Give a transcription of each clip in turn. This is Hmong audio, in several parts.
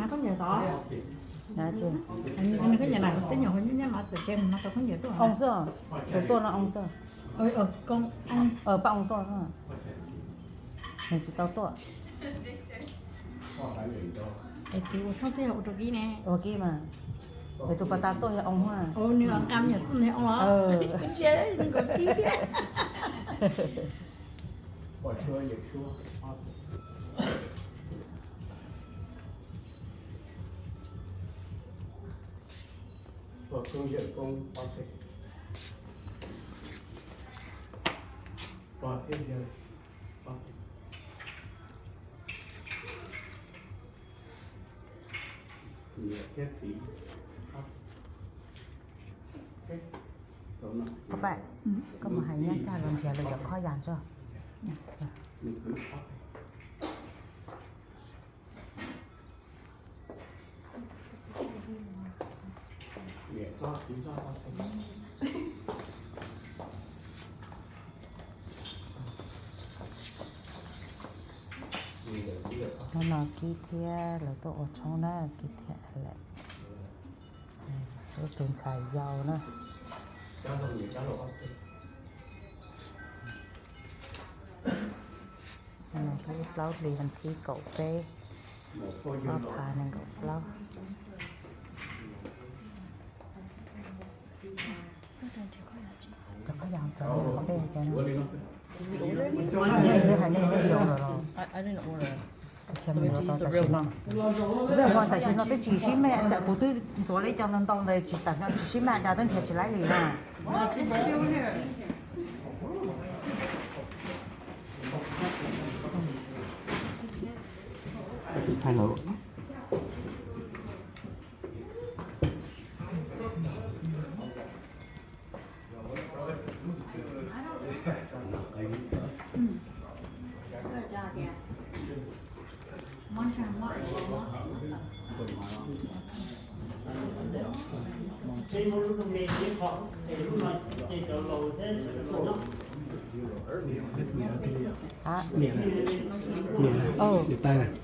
Khaub ncaws tod. Nws khaub ncaws na, tej nyuam nyab nyab mas txawm siav mus no tau khaub ncaws tuaj. Oo xwb, tus tuaj no oo xwb. Pab oo tuaj. Nws tsis tau tuaj. Es tus ua tshoob twb yog ua rau kib ne. Ua kib mas. Es tus pas tas tuaj yog oo a. Nws nqa me nyuam txuj ntawd oo los. Nws nkawd kib thiab. Niam thiab txiv. Paj, koj mus hais nyab Cag los nrhiav lawv cov khob yas tso. Hnub no kib thiab lawv tuaj ua tshoob na, kib thiab lawm. Lub tus ntxhais yau na. Lub plaub hlis vas thib kaum peb, ob phav nees nkaum plaub. Cov khob yas cov qhov peb cov no, twb hais nej xwb tsis ua lawm los. Tam sim no, tam sim no twb tsis sib me, kuv twb ntxuav li cov ntau ntau ntawd tsis tawm no tsis sib me da twb nrhiav tsis laib li na.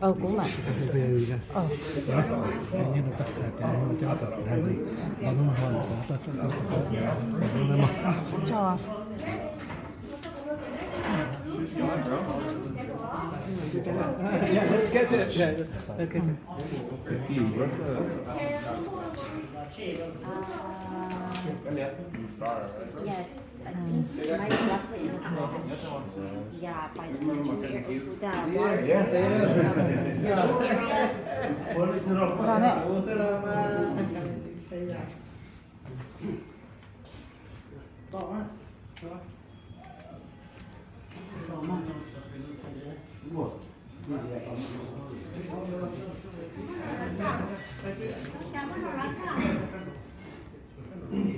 Kuv mas. Yes, I think you might have left it in the fridge. Yeah, by the, the water. Yeah, yeah, yeah.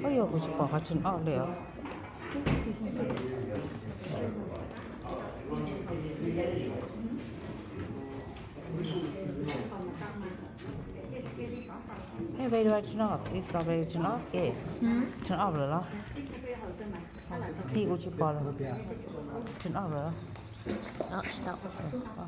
Ub, yog kuv tsis pom qhov turn off li os. Hey, wait, do I turn off? It's already turn off. Turn off lawm los? Tib tib kuv tsis pom lawm. Turn off lawm los? Tsis tau.